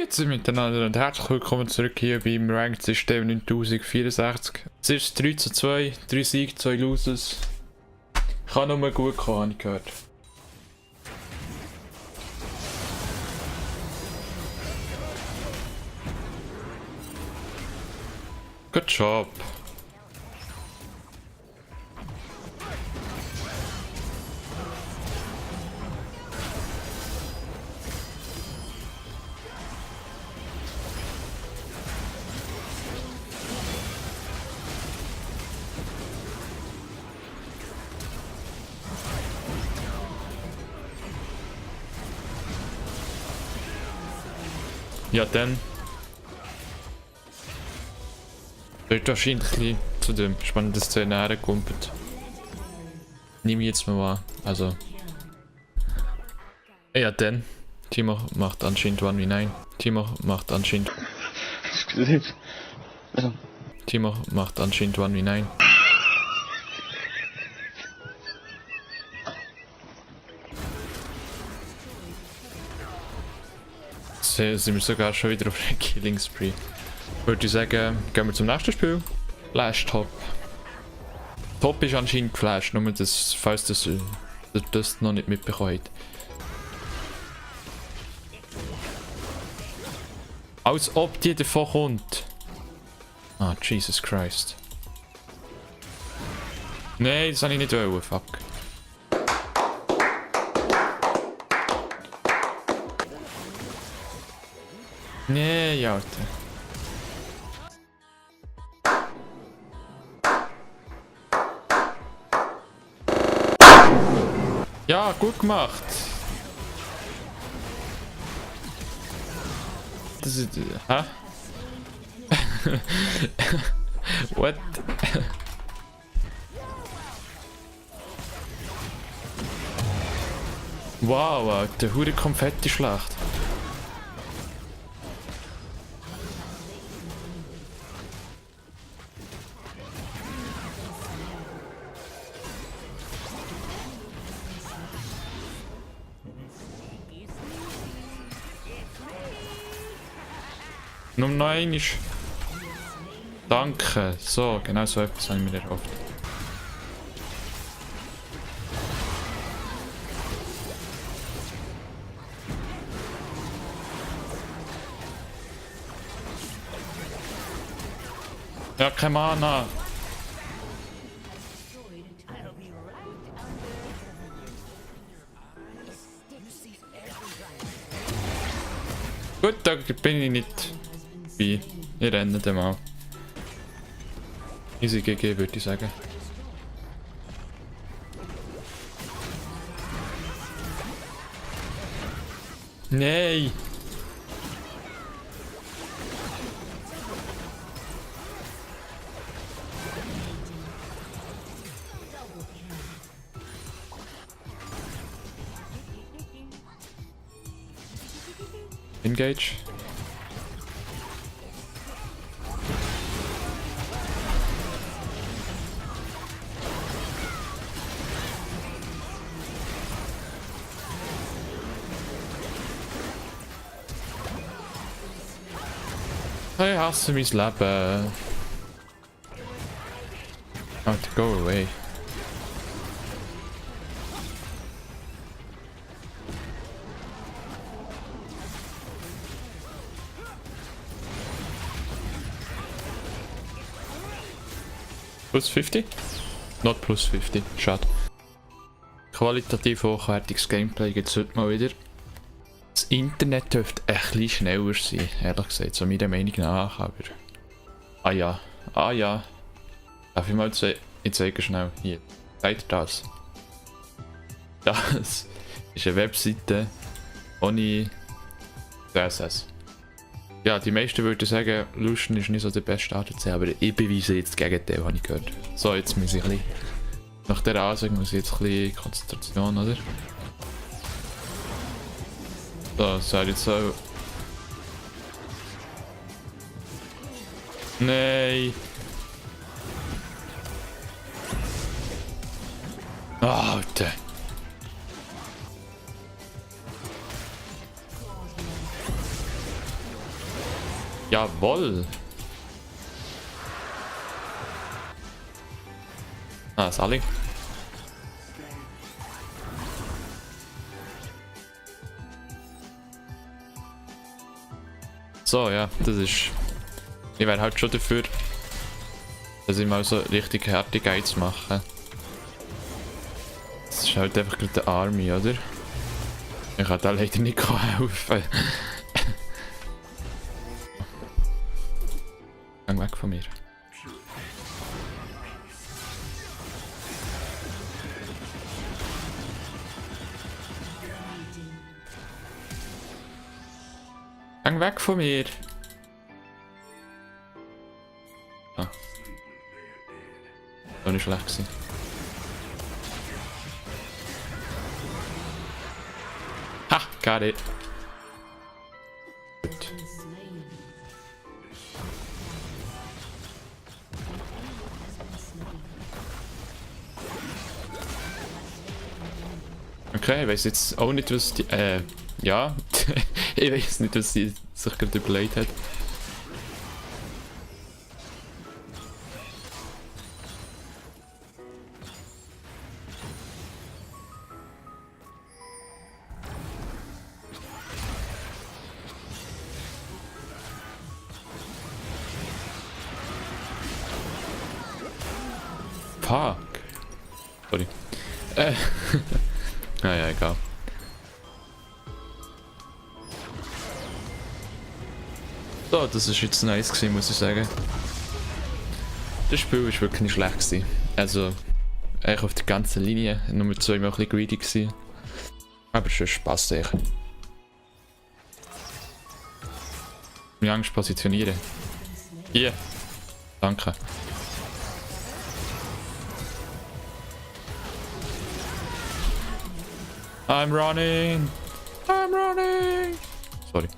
Grüezi miteinander und herzlich willkommen zurück hier beim Ranked System 9064. Es ist 3 zu 2, 3 Siege, 2 Loses. Kann nur gut kommen, habe ich gehört. Good job. Ja, dann. Wird wahrscheinlich ein bisschen zu der spannenden Szene hergekumpelt. Nehme ich jetzt mal wahr. Also. Ja, dann. Timo macht anscheinend 1v9. Timo macht anscheinend 1v9. Sind wir sogar schon wieder auf der Killing Spree. Würde ich sagen, gehen wir zum nächsten Spiel. Flash Top. Top ist anscheinend geflasht, nur das, falls das noch nicht mitbekommen habt. Als ob die davon kommt. Ah, Jesus Christ. Nein, das habe ich nicht wollen, fuck. Nee, Alter. Ja, gut gemacht. Das ist... Hä? What? Wow, Alter, hure Konfetti-Schlacht. Nur noch einmal. Danke. So, genau so etwas habe ich mir erhofft. Ja, kein Mana. Gut, da bin ich nicht bei. Ich renne dem mal. Easy GG würde ich sagen. Nein! Engage. Ich hasse mein Leben. Alter, go away. Plus 50? Not plus 50, schade. Qualitativ hochwertiges Gameplay gibt es heute mal wieder. Das Internet dürfte ein bisschen schneller sein, ehrlich gesagt, so meiner Meinung nach, aber... Ah ja, Darf ich mal zeigen? Ich zeige schnell, hier. Seht ihr das? Das ist eine Webseite ohne CSS. Ja, die meisten würden sagen, Lucian ist nicht so der beste ADC, aber ich beweise jetzt das Gegenteil, habe ich gehört. So, jetzt muss ich ein bisschen... Nach dieser Ansage muss ich jetzt ein bisschen Konzentration, oder? So, seid jetzt so... Nein! Alter! Jawohl! Ah, Sally. So, ja, das ist... Ich wäre halt schon dafür, dass ich mal so richtig harte Guides mache. Das ist halt einfach gerade der Army, oder? Ich kann da leider nicht helfen. Geh weg von mir. Geh weg von mir! Ah. Das war nicht schlecht gewesen. Ha! Got it! Gut. Okay, ich weiss jetzt auch nicht, was die. Ja. Ich weiss nicht, was sie sich gerade überlegt hat. Fuck. Sorry. Naja, egal. So, das ist jetzt nice gewesen, muss ich sagen. Das Spiel war wirklich nicht schlecht gewesen. Also, eigentlich auf der ganzen Linie. Nummer 2 war ein bisschen greedy gewesen. Aber schon Spaß sicher. Wie Angst positionieren. Hier. Danke. I'm running! I'm running! Sorry.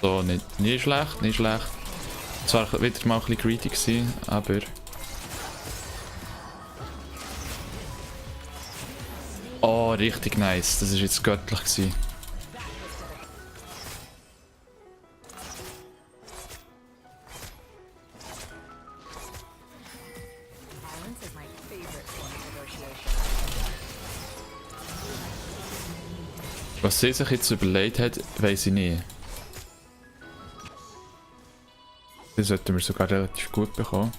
So, nicht schlecht, nicht schlecht. Es war wieder mal ein bisschen greedy gewesen, aber... Oh, richtig nice. Das war jetzt göttlich gewesen. Was sie sich jetzt überlegt hat, weiss ich nicht. Das sollten wir sogar relativ gut bekommen.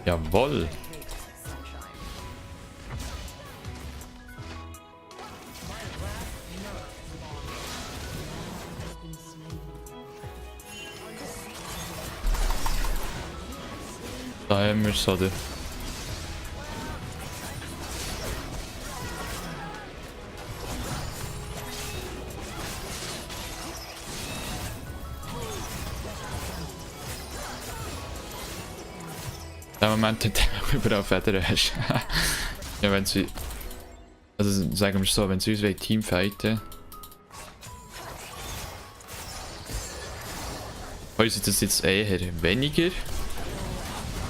Jawohl! Da haben wir es, oder? Der Moment, in dem du überall Federn hast. Ja, wenn sie... Also sagen wir so, wenn sie uns teamfighten können sie das jetzt eher weniger.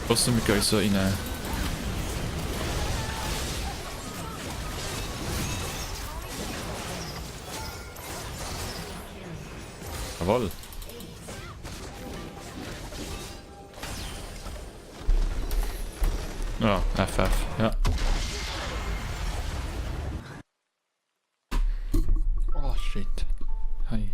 Ausser wir gehen so in eine... Jawohl. Ja, FF, ja. Oh shit. Hei.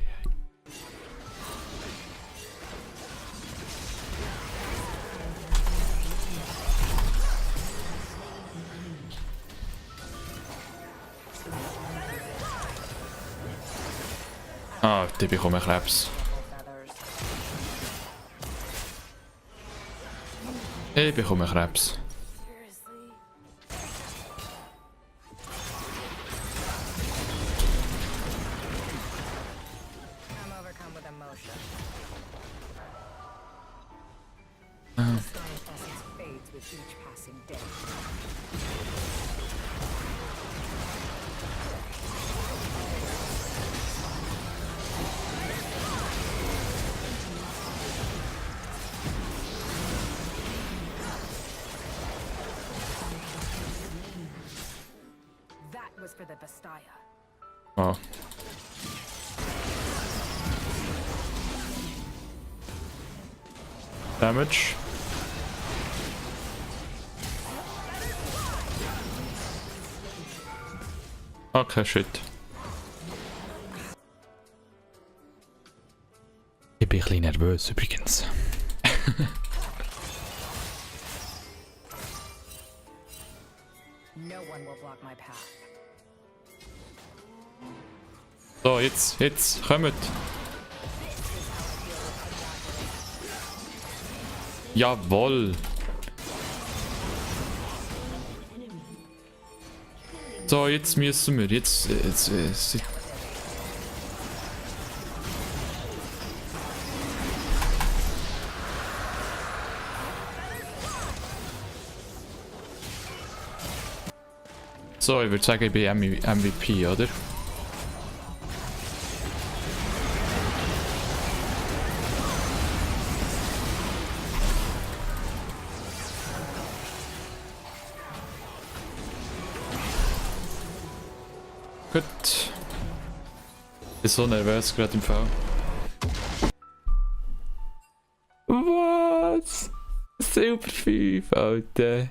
Ah, die bekommen Krebs. Ich bekomme Krebs. Ah. Damage. Okay, shit. Ich bin ein bisschen nervös übrigens. No one will block my path. So, jetzt, kommt. Jawohl. So, jetzt müssen wir, jetzt so, ich würde sagen, ich bin MVP, oder? Gut. Ich bin so nervös gerade im Fall. Was? Silber 5, Alter.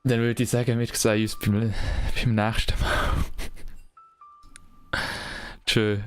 Dann würde ich sagen, wir sehen uns beim nächsten Mal. Tschö.